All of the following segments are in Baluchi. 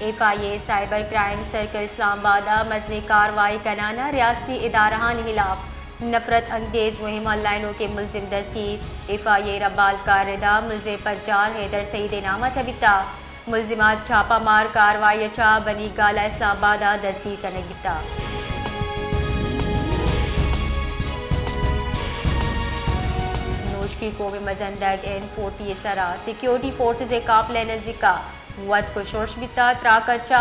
ایف I A cyber crime circle اسلام آباد ءَ مزنیں کاروائی کنان ءَ ریاستی ادارہانی ہلاپ نفرت انگیز مہم ءَ لائنوکیں ملزم دزگیر، ایف آئی اے ءِ ربالکار ردا ملزم پجار حیدر سعید ءِ نام ءَ چہ بیتا۔ ملزم ءَ چھاپہ مار کاروائی ءَ چہ بنی گالہ اسلام آباد ءَ دزگیر کنگ بیتا۔ نوشکی قومی مزندگ این فورٹی ءِ سرا سیکیورٹی فورسز ءِ قافلہ ءِ نزیک ءَ وت کشوش بیتا، تراک ءَ چہ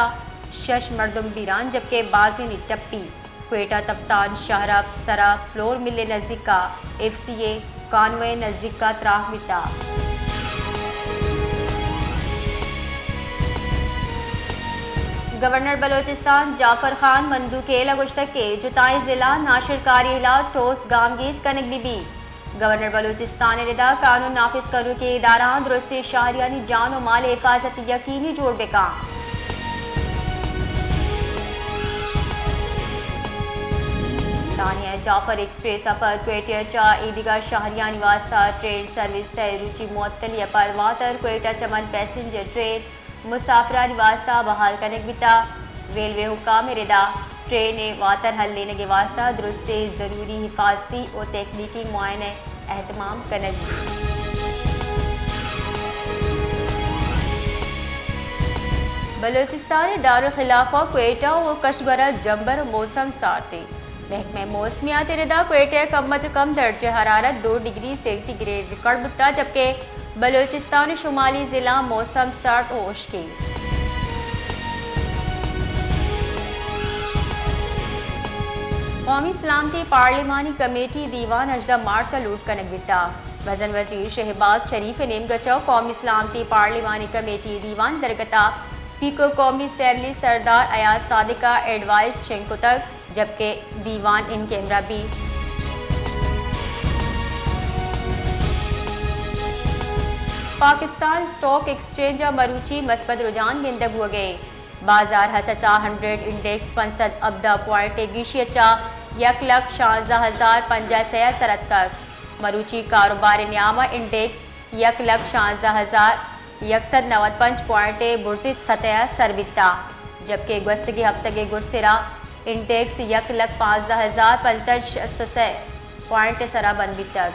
شش مردم بیران جبکہ بازینی ٹپی۔ کوئٹہ تپتان شہر ءِ سرا فلور مل ءِ نزیک ءَ ایف سی اے کانوے ءِ نزیک ءَ تراک بیتا۔ گورنر بلوچستان جعفر خان مندوخیل ءَ گوشتگ کہ جتائیں ضلع ناشرکاری ہلاپ ٹھوس گامگیج کنگ بہ بیت۔ گورنر بلوچستان ءِ ردا قانون نافذ کنوکیں ادارہاں درستیں شہریانی جان و مال ءِ حفاظت یقینی جوڑ بہ کن۔ ثانیہ جعفر ایکسپریس ءَ پد کوئٹہ ءَ چہ ایدگہ شہریانی واستہ ٹرین سروس سئے روچی معطلی ءَ پد واتر کوئٹہ چمن پیسنجر ٹرین مسافرانی واستہ بحال کنگ بیتا۔ ریلوے حکام ءِ ردا ٹرین ءِ واتر ہلینگ ءِ واستہ درستیں ضروری حفاظتی و تکنیکی معائنہ اہتمام کنگ بیت۔ بلوچستان ءِ دارالخلافہ کوئٹہ و کشمور ءَ جمبر موسم سارتی۔ محکمہ موسمیات ءِ ردا کوئٹہ ءَ کم از کم درجہ حرارت دو ڈگری سینٹی گریڈ ریکارڈ بوتا، جبکہ بلوچستان ءِ شمالی ضلع موسم سرد و ہشکی۔ قومی سلامتی پارلیمانی کمیٹی دیوان ہژدہ مارچ ءَ لوٹ کنگ بیتا۔ مزن وزیر شہباز شریف ءِ نیمگ ءَ چہ قومی سلامتی پارلیمانی کمیٹی دیوان درگت ءَ اسپیکر قومی اسمبلی سردار ایاز صادق ءَ ایڈوائس شنگ کتگ۔ جبکہ دیوان ان کیمرہ بیت۔ پاکستان اسٹاک ایکسچینج ءَ مروچی مثبت رجحان گندگ بوگ ءَ۔ بازار حسس ءَ ہنڈریڈ انڈیکس پنچ سد ہبدہ پوائنٹ ءِ گیشی ءَ چہ یک لکھ شانزدہ ہزار پنجاہ سئے ءَ سر اتکگ۔ مروچی کاروبار ءِ نیام ءَ انڈیکس یک لکھ شانزدہ ہزار یک سد نود پنچ پوائنٹ ءِ برزی سطح ءَ سر بیتا، جبکہ گوستگیں ہفتگ ءِ گڈسرا انڈیکس یک لکھ پانزدہ ہزار پنچ سد شست ءُ سئے پوائنٹ ءِ سرا بند بیتگ۔